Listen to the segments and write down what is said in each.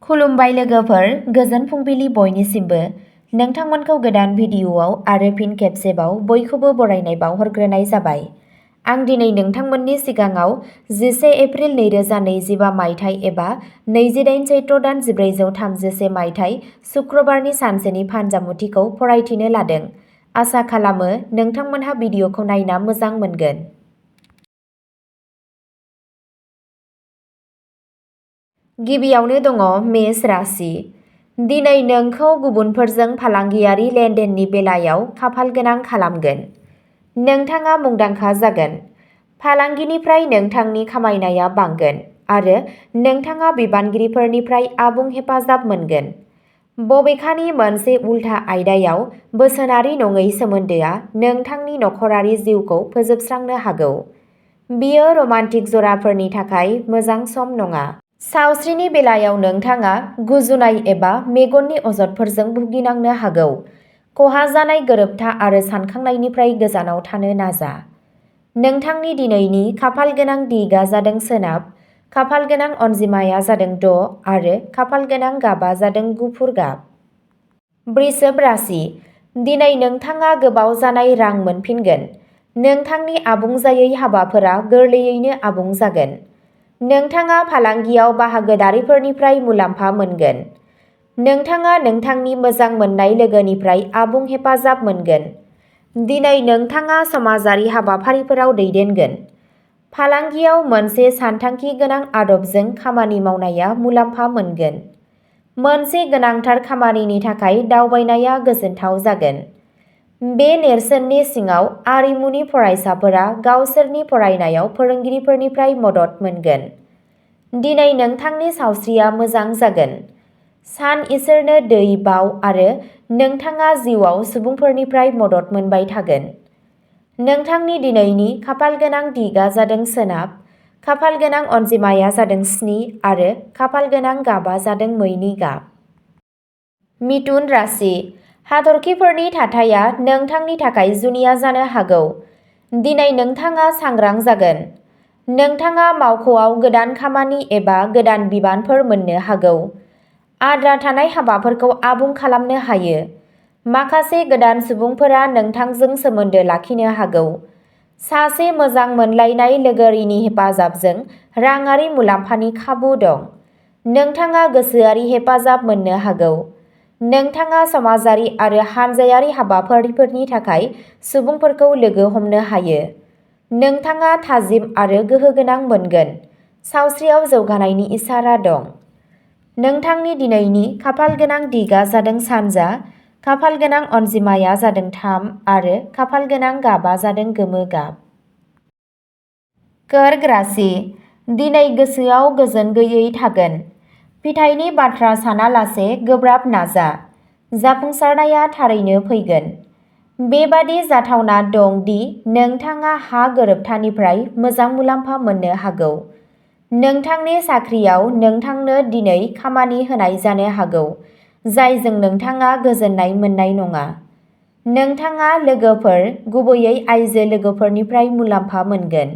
खुलुमबाय लोगोफोर, गोजोन फुंबिलि बयनिसिमबो। नोंथांमोनखौ गोदान भिडिअ'आव आरो फिन खेबसेबाव बयखौबो बरायनाय बावहरग्रोनाय जाबाय। आं दिनै नोंथांमोननि सिगाङाव 11 एप्रिल 2025 मायथाइ एबा 28 चैत्र दान 1433 मायथाइ सुक्रबारनि सानसेनि फानजामुथिखौ फरायथिनो लादों। आसा खालामो नोंथांमोनहा भिडिअ'खौ नायना मोजां मोनगोन। गिबियावनो दङ मेष राशि। दिनै नोंखौ गुबुनफोरजों फालांगियारि लेनदेननि बेलायाव खाफालगोनां खालामगोन। नोंथाङा मुंदांखा जागोन। फालांगिनिफ्राय नोंथांनि खामायनाया बांगोन आरो नोंथाङा बिबानगिरिफोरनिफ्राय आबुं हेफाजाब मोनगोन। बबेखानि मोनसे उल्था आयदायाव बोसोनारि नङै सोमोन्दोआ नोंथांनि नखरारि जिउखौ फोजोबस्रांनो हागौ। बियो रमान्टिक जराफोरनि थाखाय मोजां सम नङा। सावस्रिनि बेलायाव नोंथाङा गुजुनाय एबा मेगननि अजदफोरजों भुगिनांनो हागौ। खहा जानाय गोरोबथा आरो सानखांनायनिफ्राय गोजानाव थानो नाजा। नोंथांनि दिनैनि खाफालगोनां दिगआ जादों सोनाब, खाफालगोनां अनजिमाया जादों 6 आरो खाफालगोनां गाबआ जादों गुफुर गाब। वृषभ राशि। दिनै नोंथाङा गोबाव जानाय रां मोनफिनगोन। नोंथांनि आबुं जायै हाबाफोरा गोरलैयैनो आबुं जागोन। नोंथाङा फालांगियाव बाहागोदारिफोरनिफ्राय मुलाम्फा मोनगोन। नोंथाङा नोंथांनि मोजां मोननाय लोगोनिफ्राय आबुं हेफाजाब मोनगोन। दिनै नोंथाङा समाजारि हाबाफारिफोराव दैदेनगोन। फालांगियाव मोनसे सानथांखि गोनां आदबजों खामानि मावनाया मुलाम्फा मोनगोन। मोनसे गोनांथार खामानिनि थाखाय दावबायनाया गोजोनथाव जागोन। बे नेरसोननि सिङाव आरिमुनि फरायसाफोरा गावसोरनि फरायनायाव फोरोंगिरिफोरनिफ्राय मदद मोनगोन। दिनै नोंथांनि सावस्रिया मोजां जागोन। सान इसोरनो दै बाव आरो नोंथाङा जिउआव सुबुंफोरनिफ्राय मदद मोनबाय थागोन। नोंथांनि दिनैनि खाफालगोनां दिगआ जादों सोनाब, खाफालगोनां अनजिमाया जादों 7 आरो खाफालगोनां गाबआ जादों मैनि गाब। मिथुन राशि। हाथरखिफोरनि थाथाया नोंथांनि थाखाय जुनिया जानो हागौ। दिनै नोंथाङा सांग्रां जागोन। नोंथाङा मावख'आव गोदान खामानि एबा गोदान बिबानफोर मोननो हागौ। आद्रा थानाय हाबाफोरखौ आबुं खालामनो हायो। माखासे गोदान सुबुंफोरा नोंथांजों सोमोन्दो लाखिनो हागौ। सासे मोजां मोनलायनाय लोगोरिनि हेफाजाबजों राङारि मुलाम्फानि खाबु दं। नोंथाङा गोसोआरि हेफाजाब मोननो हागौ। नोंथाङा समाजारि आरो हानजायारि हाबाफारिफोरनि थाखाय सुबुंफोरखौ लोगो हमनो हायो। नोंथाङा थाजिम आरो गोहोगोनां मोनगोन। सावस्रियाव जौगानायनि इसारा दं। नोंथांनि दिनैनि खाफालगोनां दिगआ जादों सानजा, खाफालगोनां अनजिमाया जादों 3 आरो खाफालगोनां गाबआ जादों गोमो गाब। कर्क राशि। दिनै गोसोआव गोजोन गैयै थागोन। फिथाइनि बाथ्रा सानालासे गोब्राब नाजा। जाफुंसारनाया थारैनो फैगोन। बेबादि जाथावना दं दि नोंथाङा हा गोरोबथानिफ्राय मोजां मुलाम्फा मोननो हागौ। नोंथांनि साख्रियाव नोंथांनो दिनै खामानि होनाय जानो हागौ, जायजों नोंथाङा गोजोननाय मोननाय नङा। नोंथाङा लोगोफोर, गुबैयै आइजो लोगोफोरनिफ्राय मुलाम्फा मोनगोन।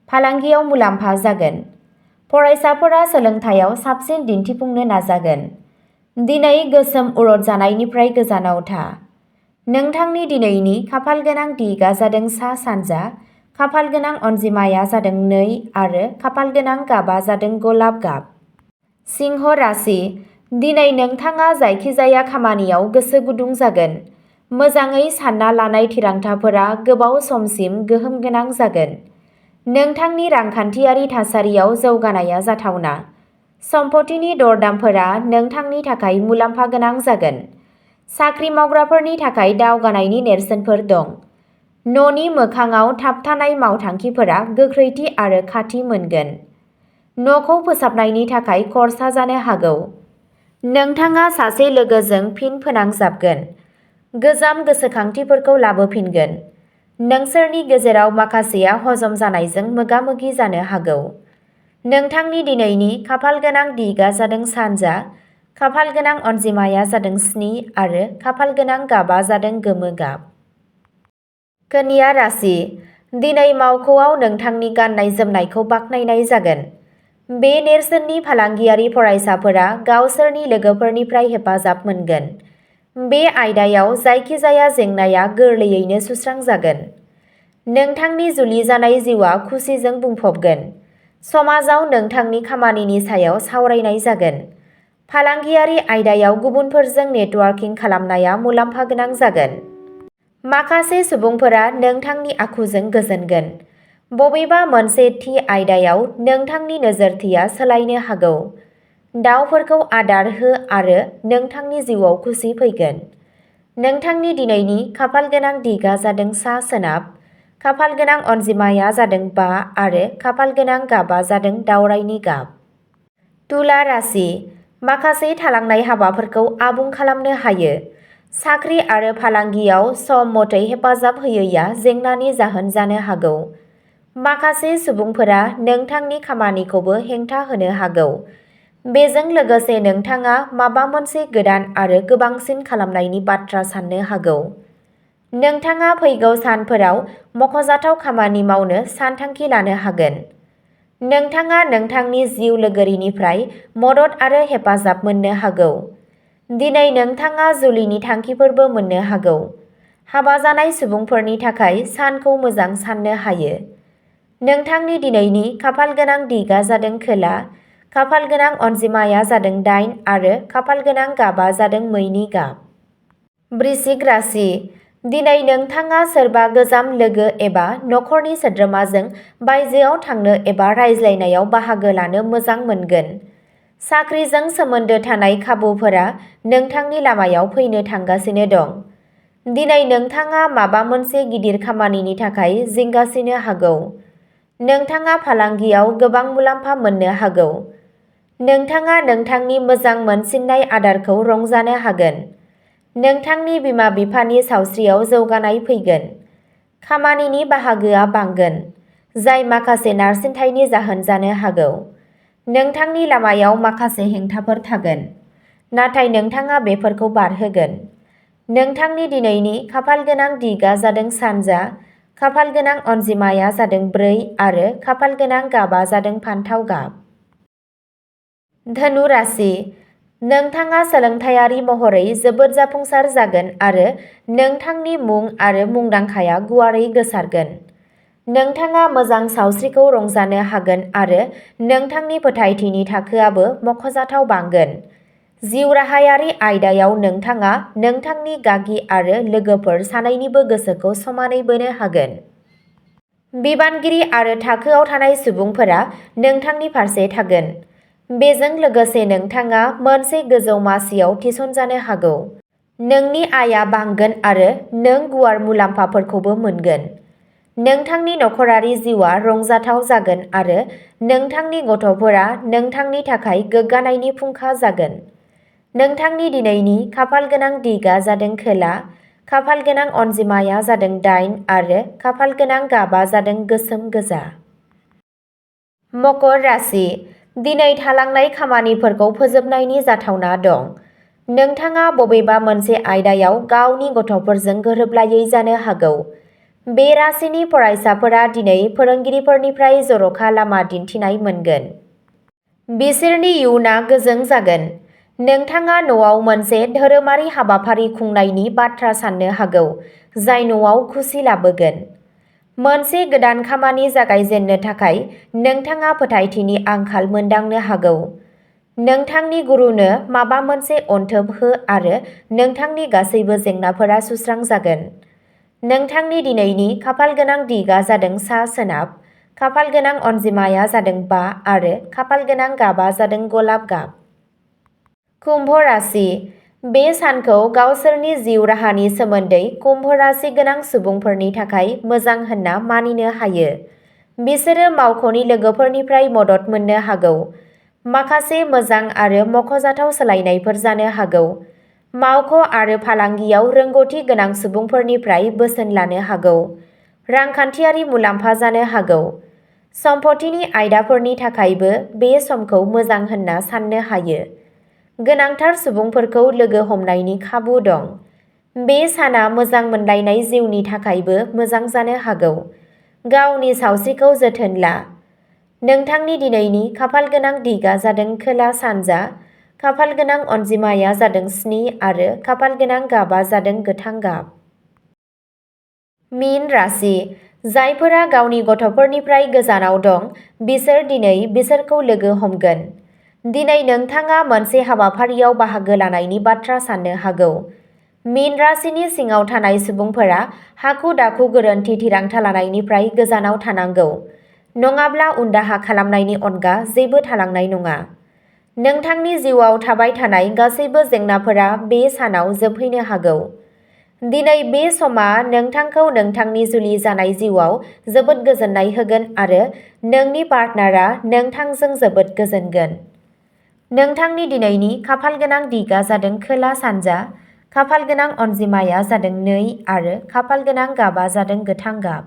फालांगियाव मुलाम्फा जागोन। फरायसाफोरा सोलोंथायाव साबसिन दिन्थिफुंनो नाजागोन। दिनै गोसोम उलट जानायनिफ्राय गोजानाव था। नोंथांनि दिनैनि खाफालगोनां दिगआ जादों सा-सानजा, खाफालगोनां अनजिमाया जादों 2 आरो खाफालगोनां गाबआ जादों गलाब गाब। सिंह राशि। दिनै नोंथाङा जायखिजाया खामानियाव गोसो गुदुं जागोन। मोजाङै सानना लानाय थिरांथाफोरा गोबाव समसिम गोहोम गोनां जागोन। नोंथांनि रांखान्थियारि थासारियाव जौगानाया जाथावना। सम्पथिनि दरदामफोरा नोंथांनि थाखाय मुलाम्फा गोनां जागोन। साख्रि मावग्राफोरनि थाखाय दावगानायनि नेरसोनफोर दं। न'नि मोखाङाव थाबथानाय मावथांखिफोरा गोख्रैथि आरो खाथि मोनगोन। न'खौ फोसाबनायनि थाखाय खर्सा जानो हागौ। नोंथाङा सासे लोगोजों फिन फोनांजाबगोन। गोजाम गोसोखांथिफोरखौ लाबोफिनगोन। नोंसोरनि गेजेराव माखासेया हजम जानायजों मोगा-मोगि जानो हागौ। नोंथांनि दिनैनि खाफालगोनां दिगआ जादों सानजा, खाफालगोनां अनजिमाया जादों 7 आरो खाफालगोनां गाबआ जादों गोमो गाब। कन्या राशि। दिनै मावख'आव नोंथांनि गाननाय जोमनायखौ बाख्नायनाय जागोन। बे नेरसोननि फालांगियारि फरायसाफोरा गावसोरनि लोगोफोरनिफ्राय हेफाजाब मोनगोन। बे आयदायाव जायखिजाया जेंनाया गोरलैयैनो सुस्रांजागोन। नोंथांनि जुलि जानाय जिउआ खुसिजों बुंफबगोन। समाजाव नोंथांनि खामानिनि सायाव सावरायनाय जागोन। फालांगियारि आयदायाव गुबुनफोरजों नेटवार्किं खालामनाया मुलाम्फा गोनां जागोन। माखासे सुबुंफोरा नोंथांनि आखुजों गोजोनगोन। बबेबा मोनसे थि आयदायाव नोंथांनि नोजोरथिया सोलायनो हागौ। दाउफोरखौ आदार हो आरो नोंथांनि जिउआव खुसि फैगोन। नोंथांनि दिनैनि खाफालगोनां दिगा जादों सा-सोनाब, खाफालगोनां अनजिमाया जादों 5 आरो खाफालगोनां गाबा जादों दावरायनि गाब। तुला राशि, माखासे थालांनाय हाबाफोरखौ आबुं खालामनो हायो। साख्रि आरो फालांगियाव सम मथै हेफाजाब होयैया जेंनानि जाहोन जानो हागौ। माखासे सुबुंफोरा नोंथांनि खामानिखौबो हेंथा होनो हागौ। बेजों लोगोसे नोंथाङा माबा मोनसे गोदान आरो गोबांसिन खालामनायनि बाथ्रा साननो हागौ। नोंथाङा फैगौ सानफोराव मख'जाथाव खामानि मावनो सानथांखि लानो हागोन। नोंथाङा नोंथांनि जिउ लोगोरिनिफ्राय मदद आरो हेफाजाब मोननो हागौ। दिनै नोंथाङा जुलिनि थांखिफोरबो मोननो हागौ। हाबा जानाय सुबुंफोरनि थाखाय सानखौ मोजां साननो हायो। नोंथांनि दिनैनि खाफालगोनां दिगा जादों खोला, खाफालगोनां अनजिमाया जादों 8 आरो खाफालगोनां गाबा जादों मैनि गाब। वृश्चिक राशि, दिनै नोंथाङा सोरबा गोजाम लोगो एबा नखरनि सोद्रोमाजों बायजोआव थांनो एबा रायज्लायनायाव बाहागो लानो मोजां मोनगोन। साख्रिजों सोमोन्दो थानाय खाबुफोरा नोंथांनि लामायाव फैनो थांगासिनो दं। दिनै नोंथाङा माबा मोनसे गिदिर खामानिनि थाखाय जिंगासिनो हागौ। नोंथाङा फालांगियाव गोबां मुलाम्फा मोननो हागौ। नोंथाङा नोंथांनि मोजां मोनसिननाय आदारखौ रंजानो हागोन। नोंथांनि बिमा-बिफानि सावस्रियाव जौगानाय फैगोन। खामानिनि बाहागोआ बांगोन, जाय माखासे नारसिनथायनि जाहोन जानो हागौ। नोंथांनि लामायाव माखासे हेंथाफोर थागोन, नाथाय नोंथाङा बेफोरखौ बारहोगोन। नोंथांनि दिनैनि खाफालगोनां दिगा जादों सानजा, खाफालगोनां अनजिमाया जादों 4 आरो खाफालगोनां गाबा जादों फान्थाव गाब। धनु राशि, नोंथाङा सोलोंथायारि महरै जोबोद जाफुंसार जागोन आरो नोंथांनि मुं आरो मुंदांखाया गुवारै गोसारगोन। नोंथाङा मोजां सावस्रिखौ रंजानो हागोन आरो नोंथांनि फोथायथिनि थाखोआबो मख'जाथाव बांगोन। जिउराहायारि आयदायाव नोंथाङा नोंथांनि गागि आरो लोगोफोर सानैनिबो गोसोखौ समानै बोनो हागोन। बिबानगिरि आरो थाखोआव थानाय सुबुंफोरा नोंथांनि फारसे थागोन। बेजों लोगोसे नोंथाङा मोनसे गोजौ मासियाव थिसनजानो हागौ। नोंनि आयआ बांगोन आरो नों गुवार मुलाम्फाफोरखौबो मोनगोन। नोंथांनि नखरारि जिउआ रंजाथाव जागोन आरो नोंथांनि गथ'फोरा नोंथांनि थाखाय गोग्गानायनि फुंखा जागोन। नोंथांनि दिनैनि खाफालगोनां दिगा जादों खोला, खाफालगोनां अनजिमाया जादों 8 आरो खाफालगोनां गाबा जादों गोसोम गोजा। मकर राशि, दिनै थालांनाय खामानिफोरखौ फोजोबनायनि जाथावना दं। नोंथाङा बबेबा मोनसे आयदायाव गावनि गथ'फोरजों गोरोबलायै जानो हागौ। बे राशिनि फरायसाफोरा दिनै फोरोंगिरिफोरनिफ्राय जर'खा लामा दिन्थिनाय मोनगोन। बिसोरनि इयुनआ गोजों जागोन। नोंथाङा न'आव मोनसे धोरोमारि हाबाफारि खुंनायनि बाथ्रा साननो हागौ, जाय न'आव खुसि लाबोगोन। मोनसे गोदान खामानि जागायजेननो थाखाय नोंथाङा फोथायथिनि आंखाल मोनदांनो हागौ। नोंथांनि गुरुनो माबा मोनसे अनथोब हो आरो नोंथांनि गासैबो जेंनाफोरा सुस्रांजागोन। नोंथांनि दिनैनि खाफालगोनां दिगा जादों सा-सोनाब, खाफालगोनां अनजिमाया जादों 5 आरो खाफालगोनां गाबा जादों गलाब गाब। कुम्भ राशि, बे सानखौ गावसोरनि जिउ राहानि सोमोन्दै कुम्भ राशि गोनां सुबुंफोरनि थाखाय मोजां होनना मानिनो हायो। बिसोरो मावख'नि लोगोफोरनिफ्राय मदद मोननो हागौ। माखासे मोजां आरो मख'जाथाव सोलायनायफोर जानो हागौ। मावख' आरो फालांगियाव रोंग'थि गोनां सुबुंफोरनिफ्राय बोसोन लानो हागौ। रांखान्थियारि मुलाम्फा जानो हागौ। सम्पथिनि आयदाफोरनि थाखायबो बे समखौ मोजां होनना साननो हायो। गोनांथार सुबुंफोरखौ लोगो हमनायनि खाबु दं। बे साना मोजां मोनलायनाय जिउनि थाखायबो मोजां जानो हागौ। गावनि सावस्रिखौ जोथोन ला। नोंथांनि दिनैनि खाफालगोनां दिगा जादों खोला सानजा, खाफालगोनां अनजिमाया जादों 7 आरो खाफालगोनां गाबा जादों गोथां गाब। मीन राशि, जायफोरा गावनि गथ'फोरनिफ्राय गोजानाव दं, बिसोर दिनै बिसोरखौ लोगो हमगोन। दिनै नोंथाङा मोनसे हाबाफारियाव बाहागो लानायनि बाथ्रा साननो हागौ। मीन राशिनि सिङाव थानाय सुबुंफोरा हाखु-दाखु गोरोन्थि थिरांथा लानायनिफ्राय गोजानाव थानांगौ, नङाब्ला उनदाहा खालामनायनि अनगा जेबो थालांनाय नङा। नोंथांनि जिउआव थाबाय थानाय गासैबो जेंनाफोरा बे सानाव जोबहैनो हागौ। दिनै बे समा नोंथांखौ नोंथांनि जुलि जानाय जिउआव जोबोद गोजोननाय होगोन आरो नोंनि पार्टनारआ नोंथांजों जोबोद गोजोनगोन। नोंथांनि दिनैनि खाफालगोनां दिगा जादों खोला सानजा, खाफालगोनां अनजिमाया जादों 2 आरो खाफालगोनां गाबा जादों गोथां गाब।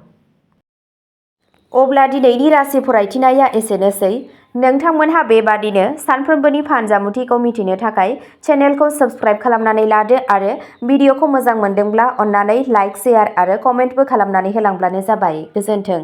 अब्ला दिनैनि राशि फरायथिनाया एसेनोसै। नोंथांमोनहा बेबादिनो सानफ्रोमबोनि फानजामुथिखौ मिथिनो थाखाय चेनेलखौ साबस्क्राइब खालामनानै लादो आरो भिडिअखौ मोजां मोनदोंब्ला अन्नानै लाइक, शेयार आरो कमेन्टबो खालामनानै होलांब्लानो जाबाय। गोजोन्थों।